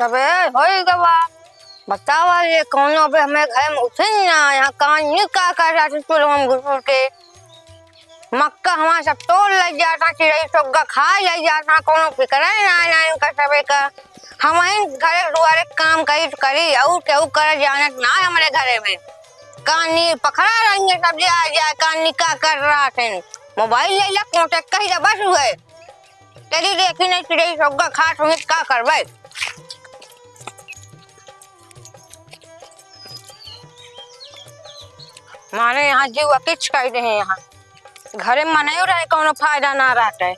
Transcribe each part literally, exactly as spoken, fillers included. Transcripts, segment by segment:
अबे, होई गवा। बतावा, ये कौनो अबे हमें घर में उठिन ना, यहाँ कान निका कर रहा था चूल्हा में घुस घुस के। मक्का हमार सब तोड़ लग जाता, चिड़ई चोग्गा खा लग जाता, कौनो फिक्र ही ना, ना इनका सबे का। हमहिन घरे दुआरे काम करी तो करी, और केहू करे जानत ना हमरे घरे में। कानी पकड़ा रही है सब, जा, जा, कानी का कर रहा थे। मोबाइल ले ला, कोटे कही जा, बस हुए। तेरी देखी नहीं, चिड़ई चोग्गा खात होंगे, का करबे? मारे यहाँ जीव अकिच कर दे हैं यहाँ। घरे में मनई रहे, कौनो फायदा ना रहते।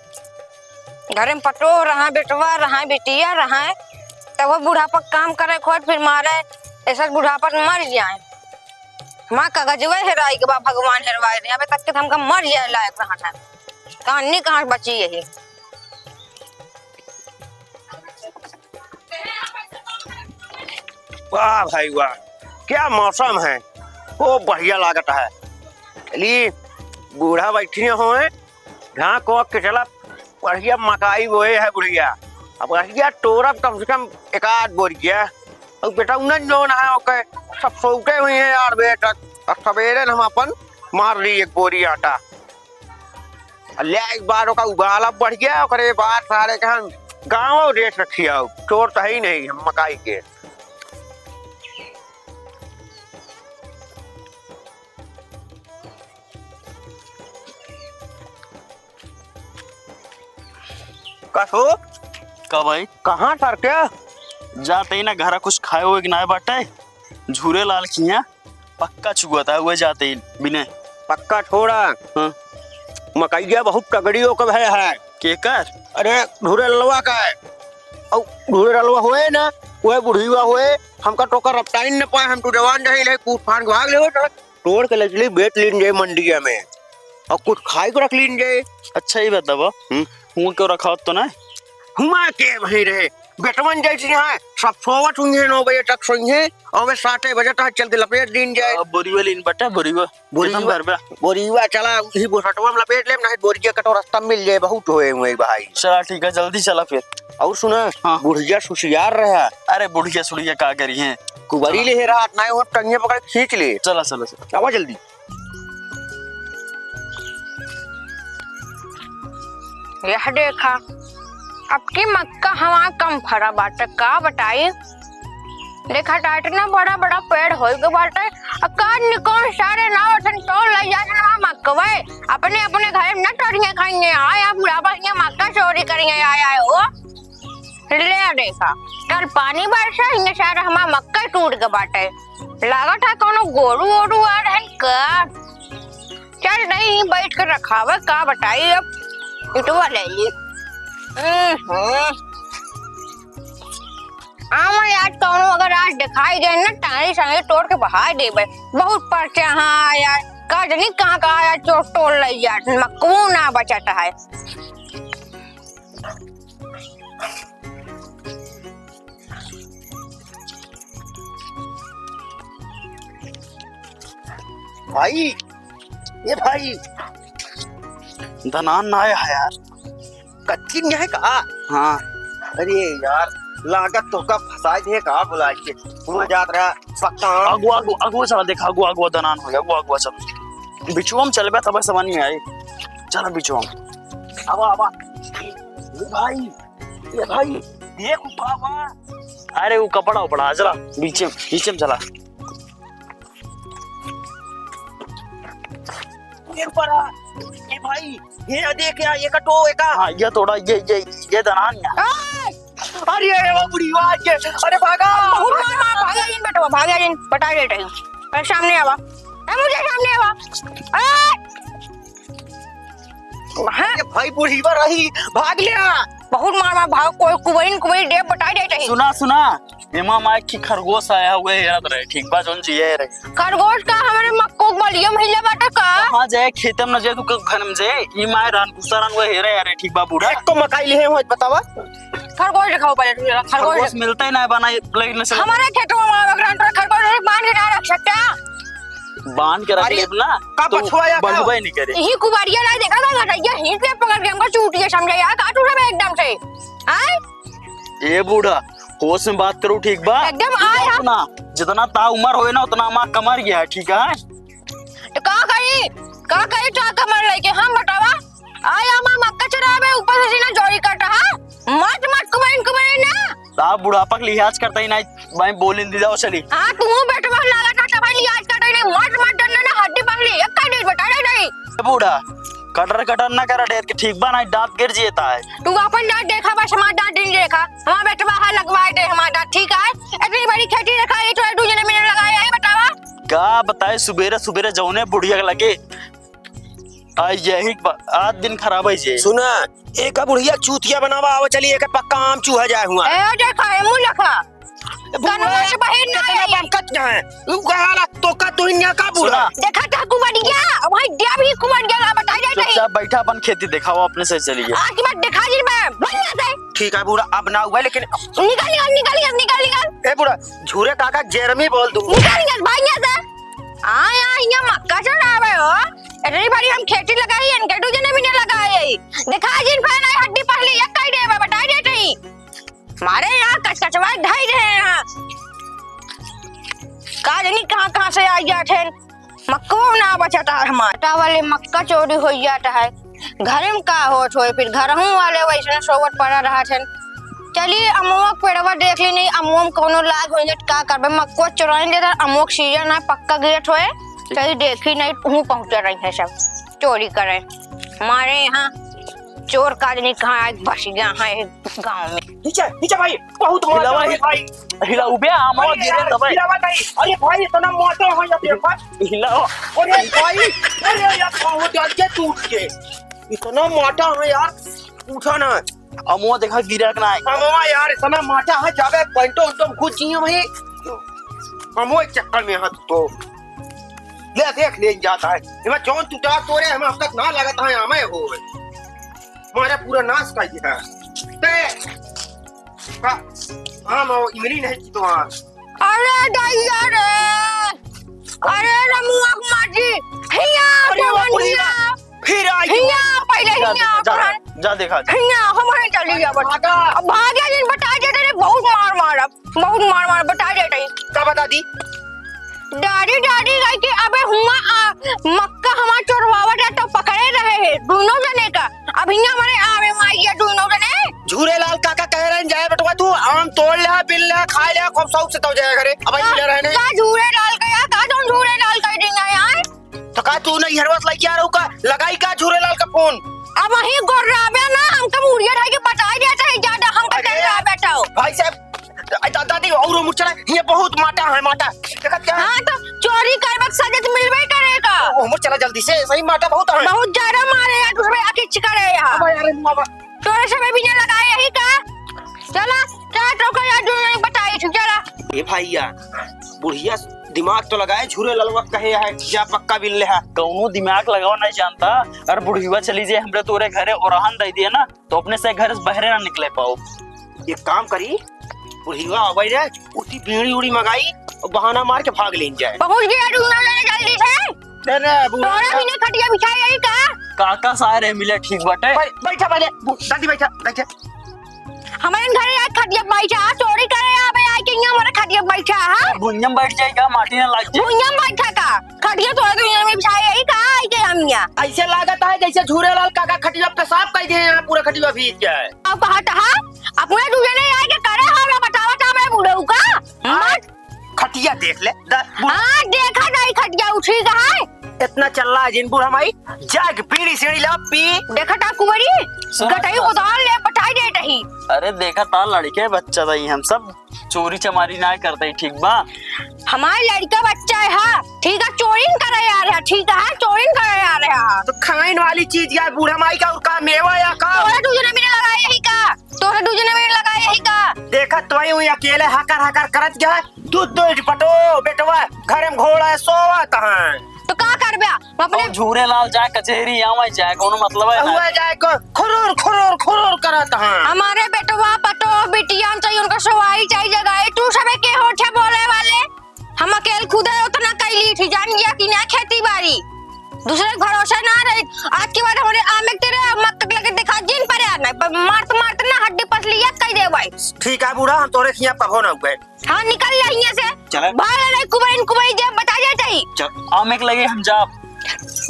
घरे में पतोह रहे, बेटवा रहे, बिटिया रहे, तब वो बुढ़ापा काम करे खोज, फिर मारे ऐसा बुढ़ापा में मर जाए। हमार कागजवे हेराई के बा, भगवान हेरवाए रहे, अबे तक के हमका मर जाए लायक रहन है। कहानी कहाँ बची यही। वाह भाई वाह, क्या मौसम है, खूब बढ़िया लागत है। चली, बूढ़ा बैठिए होए, झाँक वाँक के चला, बढ़िया मकाई बोए है बुढ़िया। अब बढ़िया तोरब कम से कम एक आध बोरिया। और बेटा उन्हन जौन है ओके सब सोते हुई हैं यार बेटा, अब सवेरे न हम अपन मार ली एक बोरी आटा। आ ले एक बार ओका उबाला बढ़िया, ओकरे बाद सारे के हम गाँव रेट रखिया, चोर तो है ही नहीं हम मकाई के। का हो? का भाई? कहाँ सर के? जाते ही ना घरा कुछ खाए हुए के नाय बाटे। झूरे लाल खिया पक्का चुगत है, हुए जाते ही बिने। पक्का छोड़ा। हाँ। मकैया बहुत तगड़ी ओकर है, है। केकर? अरे, ढूरे ललवा का है। औ ढूरे ललवा होए ना, वह बुढ़िया होए, हमका तो ओकर रफ्ताइन न पाए, हम तो जवान रही ले, कूद फान के भाग ले हो, तो तोड़ के ले चली, बेच लीन जाए मंडिया में, और कुछ खाए को रख लीन जाए। अच्छा, ये बतावा, हम्म। हुआ क्यों रखा हो तो ना? हुआ के वहीं रहे, बेटवन जैसी यहाँ सब सोवत हुई है, नौ बजे तक सोई है, और वे सात बजे तक चल के लपेट दीन जाए। आ, बोरीवा लीन बटा, बोरीवा। बोरीवा, कितन भरबा? बोरीवा चला, उही बोसटवा में लपेट लेम, नहीं बोरिया कटोरा रास्ता में मिल जाए, बहुत होए हुए भाई। चला ठीक है, जल्दी चला फिर। और सुना, हाँ। बुढ़िया सुसियार रहा। अरे बुढ़िया सुढ़िया का करी है? कुबरी चला। ले है रात, नहीं हो टंगिया पकड़ के खींच ले। चला, चला, चला। आवा जल्दी। यह देखा, अब की मक्का हवा कम फरा बाटे, का बताई? देखा ता इतना बड़ा बड़ा पेड़ होई के बाटे, आ का निकौन सारे नाव असन तोड़ लइ जात हवा मक्कवे, अपने अपने घर में न तोड़िए खाइए, आय आप बुढ़ापा हियाँ मक्का चोरी करिए, आय आय हो। ले देखा, कल पानी बरसा, हियाँ सारा हमार मक्का टूट के बाटे, लागत है कौनो गोरू ओरू आ रहन का। चल नहीं, बैठ के रखावे, का बताई अब, इटवा ले ली। हम्म, हम्म। आवा यार, कौनो अगर आज दिखाई दे ना, टांगी सांगी तोड़ के बहा देबे। बहुत परचा हाँ यार, का जनी कहाँ कहाँ यार चोर तोड़ लइ जात, मक्कू ना बचत है। भाई, ए भाई। दनान ना आया है यार। कच्ची नहीं है का? हाँ। अरे यार, लागत तो का फंसाए दे का बुलाए के। हुआ जात रहा पक्का। अगुआ, अगुआ, अगुआ चला देखा, अगुआ, अगुआ दनान हो गया, अगुआ, अगुआ चल। बिचुआ में चलबे तब समझ में आई। चला बिचुआ में। आवा, आवा। ए भाई, ए भाई, देख बाबा। अरे वो कपड़ा उपड़ा, चला, बीचे, बीचे में चला। एक बार आ, ए भाई, ये देख यार, ये कटो, एका। हाँ, ये थोड़ा, ये, ये, ये दनान यार। ए! अरे, अरे, वो बुढ़ी, वाह, ये, अरे, भागा। बहुत मार, मार, भागा जिन बेटवा, भागा जिन, पटा देते हैं। अरे, सामने आवा। ए, मुझे सामने आवा। ए! हाँ। ये भाई बुढ़ी बा रही, भाग लिया। बहुत मार, मार, भाग, कोई कुबैन, कुबैन डेप पटा देते हैं। सुना, सुना। एमा माय की खरगोश आया हुए हेरत रहे, ठीक बा, जौन जिए रहे। खरगोश का हमरे मक्को के बलिया में हिले बाटे का? कहाँ जाए, खेते में न जाए, तू घर में जाए। ई माय रान, गुस्सा रान हुए हेरे यारे, ठीक बा बूढ़ा। एक तो मकाई लिहे हो, बतावा। खरगोश दिखाओ पहले तू जरा, खरगोश खरगोश दिखाओ। मिलते ना बना, लेकिन से हमारे खेतवा में अगर हम खरगोश बांध के ना रख सकते हैं? बांध के रख अरे, लेब ना, का तो बछवा या का? बंधबे नहीं करे। यही कुबरिया लाई देखा था, घटैया ही से पकड़ के हमको चूटिया समझे यार, का तू सब एकदम से? आय? ए बूढ़ा, होश में बात करो, ठीक बा? एकदम आय हम। सुना, जितना ता उमर होए ना, उतना हमार कमर गया है, ठीक है? तो का करी, का करी तो कमर लेके हम बतावा? आय हमार मक्का चोरावे, ऊपर से सीना जोरी काटा, हाँ? मत, मत कुबैन, कुबैन ना। ता बुढ़ापा के लिहाज करता ही नहीं, भाई बोलिन दी जाओ चली। हाँ, तू बेटवा लागत है, भाई लिहाज करता ही नहीं, मत, मत डरना ना, हड्डी पसली, एक का डेढ़ बता रहे नहीं। ए बूढ़ा, कटर कटर ना करा डेर के, ठीक बा, नहीं दांत गिर जेता है। तू अपन दांत देखा, बस हमार दांत नहीं देखा। हमार बेटवा हा लगवाए दे हमार दांत, ठीक है? इतनी बड़ी खेती रखा है, तो दू जने मिनट लगाए, यही बतावा। का बताए, सुबेरे सुबेरे जौने बुढ़िया के लगे, आ यही बा-, आज दिन खराब है जे। सुना, एक बुढ़िया चूतिया बनावा, आवा चली, एक पक्का आम चूहा जाए हुआ। ए, देखा, ए, मुंह लखा। ए, बुआ, कनवा से बहिर ना कितना आई। बमकत है। उ कहाला, तो का तू इन्या का बूढ़ा? सुना। देखा था कुबड़िया, वही दिया भी कुबड़िया ला बताई जाए नहीं। चुपचाप बैठा, अपन खेती दिखावा, अपने से चली गई। आज की बात दिखा जी मैं, बढ़िया से। ठीक है बूढ़ा, अब ना हुआ, लेकिन निकल, निकल, निकल, निकल, निकल, निकल। ए बूढ़ा, झूरे काका जेरमी बोल दूँ। निकल, निकल, भाई यहाँ से। आ, यहाँ, यहाँ मक्का चढ़ावे हो। इतनी बड़ी हम खेती लगाई, इनके दू जने भी नहीं लगाए। दिखा जिन फैन आई हड्डी पहली, एक कई देवे, बताई देते ही। मारे यहाँ कचकचवा ढाई रहे हैं। का जानी कहाँ कहाँ से आई जात हैं। मक्को ना बचत है हमार। बेटा वाले मक्का चोरी हो जात है। घर में का होत होए, फिर घरहू वाले वैसने सोवत पड़ा रहत हैं। चली अमुआ के पेड़वा देख ली नहीं, अमुआ में कौनो लाग हो जात, का करबे, मक्को चोराइन देत है, अमुआ के सीजन है, पक्का गिरत होए। चली देखी नहीं, तू पहुँचे रही है सब चोरी करे। मारे यहाँ चोर का आदमी कहाँ आए बस गया है गाँव में। नीचे, नीचे भाई, बहुत मोटा हिलावा, है भाई। हिलाऊ बे, आमवा अरे गिरे यार, दबाई। हिलावा भाई। अरे भाई, इतना मोटा है ये पेपर। हिलावा। अरे भाई, अरे यार, बहुत डर के टूट के। इतना मोटा है यार, उठा ना। अमवा देखा गिरा के ना है। अमवा यार, इतना मोटा है, जावे पैंटो उंटो में घुस जिए वहीं। अमवा एक चक्कर में हाथ तो। ले देख, ले जाता है। इमा जौन टूटा तोरे, हम अब तक ना लगत है, हमें हो। मारे पूरा नाश कर दिया। ते, का, हाँ, मैं वो इमली नहीं की तो हाँ। अरे दैया रे, अरे रमुआ के माँ जी, हिया अरे कौन बाप रे हिया? बाप। फिर आई हिया, पहले जा, हिया जा, कौन? जा देखा, जा। हिया, हम हैं चली जा बस। भागा। अब भागे दिन बता देते रे, बहुत मार मारब। बहुत मार मार बता देते। का बता दी? दादी, दादी गई कि अबे हुआ आ, मक्का हमार चोरवावत है तो पकड़े रहे हैं दोनों जने का। अब हियां हमारे आवे माई ये दोनों जने। झूरेलाल काका कह रहे हैं, जाए बेटवा तू आम तोड़ ले, बिल ले, खाए ले, खूब शौक से तो जाए घरे। अब आई का, मिले रहे ने। का झूरेलाल का या, का जौन झूरेलाल का दिन है यार? तो का तू नहीं हरवस लइके आ रहू का? लगाई का झूरेलाल का फोन? अब वहीं गोर्राबे ना, हमका मुड़िया ढाई के बताई देता है ज्यादा, हमका अरे, डर रहा बेटा हो। भाई साहब, अ, दा-, दादी, और उमर चला, ये बहुत माटा है, माटा। देखत क्या है? हाँ, तो चोरी करबे के सजा तो मिलबे करेगा। ओ, उमर चला जल्दी से, सही माटा बहुत है। बहुत ज्यादा मारे यार, दूसरे आके चिका रहे यहाँ। अब यार, बाबा। तोरे से भी ना लगाए यही का? चला, चला, तो का यार, जो बताई थी, चला। ए भैया, बुढ़िया दिमाग तो लगाए, झूरेलालवा कहे है, जा पक्का बिल ले है। कौनो दिमाग लगावा नहीं जानता, अरे बुढ़िया चली जाए हमरे तोरे घरे और रहन दे दिए ना, तो अपने से घर से बहरे ना निकले पाओ। एक काम करी, बुढ़िया आवे रे, उठी बीड़ी उड़ी मंगाई और बहाना मार के भाग लेन जाए। पहुंच गया डूना लेने जल्दी से। अरे बूढ़ा तोरा बिना खटिया बिछाई यही का? काका सारे मिले ठीक बाटे। बै-, बैठा पहले, बू-, दादी बैठा, बैठा। हमारे घरे आज खटिया बैठा, चोरी करे आवे आए के यहाँ हमारे खटिया बैठा, हाँ? भुइयां बैठ जाए का, माटी ना लग जाए। भुइयां बैठा का? खटिया तोरा दुनिया में बिछाई यही का आई के हम यहाँ? ऐसे लागत है जैसे झूरेलाल काका खटिया पेशाब कर दिए हैं, पूरा खटिया भीज गया है। अब कहा था, अपने दूल्हे ने आए के करे हो ना बतावा था मैं बूढ़ऊ का? मत। खटिया देख ले, द-, बूढ़- हाँ, देखा नहीं खटिया उठी का है। इतना चल रहा है जिन बूढ़ा माई, जाके बीड़ी सीढ़ी ला पी। देखा था कुंवरी, सुन, गटई सुन। उतार ले, पटाई दे रही। अरे देखा था लड़के बच्चा था हम सब। चोरी चमारी ना करते ही ठीक बा। हमारे लड़का बच्चा है, हाँ, ठीक है, चोरी न करे यार, है, ठीक है, चोरी न करे यार, है। तो खाइन वाली चीज यार, बूढ़ा माई का और का मेवा या का? तोरे दू जने मिले लगाए यही का? तोरे दू जने मिले लगाए यही का? देखा तो ही अकेले हकर हकर करत गया, दूध दूध पटो बेटवा, घर में घोड़ा है, सोवत है। तो का करबे? अपने और झूरेलाल जाए कचहरी, आवे जाए, कोनो मतलब है ना। हुआ जाए को खुरुर, खुरुर, खुरुर करत हाँ। हमारे बेटवा, पतोह, बिटिया चाहिए, उनका सवाई चाहिए, जगाई। तू सबे के होठे बोले वाले? हम अकेल खुदे उतना कैली थी, जान गया कि ना खेती बाड़ी। दूसरे के भरोसे ना रही। आज के बाद हमारे आमे के तेरे मक्का के लगे दिखा जिन पर यार। नहीं, ब-, मारत मारत ना हड्डी पसली एक कइ देबै। ठीक है बूढ़ा, हम तोरे खिया पभो ना हुए। हाँ, निकल जा हियाँ से। चला। भाग रे कुबइन कुबइन जे बताइ देत ही। चल। आमे के लगे हम जाब।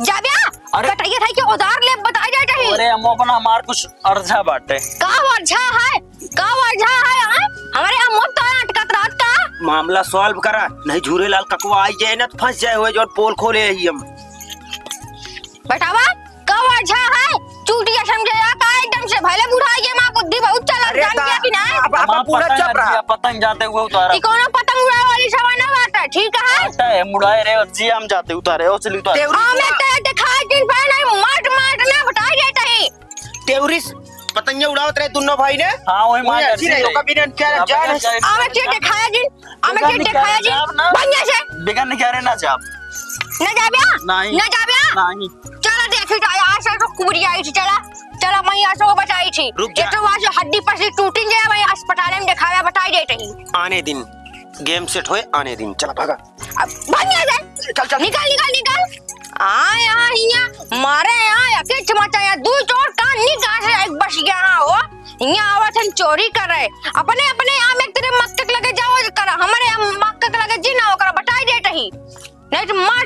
जाब्या? अरे। कटैया थाई के उधार लेब बताइ देत ही। अरे अम्मो अपना हमार कुछ अर्जा बाटे। का अर्जा है? का अर्जा है, हाँ? हमरे अम्मो तो अटकत रहत का? मामला solve करा, नहीं झूरे लाल ककवा आई जाए ना तो फँस जाए हुए जो पोल खोले ही हम। बेटावा, का अर्जा है? चूतिया समझे या का एकदम से? भले बुढ़ा गया, माँ बुद्धि बहुत चला, अरे जान ता-, गया कि ना? अब, अब हमार पूरा पतंग चप रहा। अर्जिया, पतंग जाते हुए उतारा। ई कौनो पतंग उड़ावे वाली सवा ना बात है, ठीक है? बात है, मुड़ाए रे अर्जिया, हम जाते उतारे, ओ चली उतारे। तेवरी हाँ, मैं ते दिखाए दिन पे नहीं, मार, मार ना बताइ देत ही। तेवरी पतंग उड़ावत रहे दोनों भाई ने। हाँ, वही मार वही अर्जी अर्जी रहे, रहे। ओका बिना क्या अब जान क्या है? जाए? हाँ, मैं ते दिखाए दिन। हमें बेगन के निकाले देखाया जी? जाब ना। भैया से। बेगन निकाले ना जाब। ना जाब्या? नहीं। ना जाब्या? नहीं। चला देखी जाए, आशा तो कुबरी आई थी, चला। चला, मैं आशा को बचाई थी। रुक जा। ये तो वहाँ से हड्डी पसली टूटी जे, मैं अस्पताल में देखावे, बताइ देत ही। आने दिन, game set होए, आने दिन। चला, भागा। अब भैया से। चल, चल। निकल, निकल, निकल। आ, यहाँ, हियाँ, मारे यहाँ, यके चमाचा यहाँ, दू चोर कान निकाल से एक बस गया हो। हियाँ आवत हन चोरी करे। अपने, अपने आमे तेरे मक्कक लगे जाओ करा, हमरे मक्कक लगे जी ना ओकरा बताइ देत ही। नहीं तो मार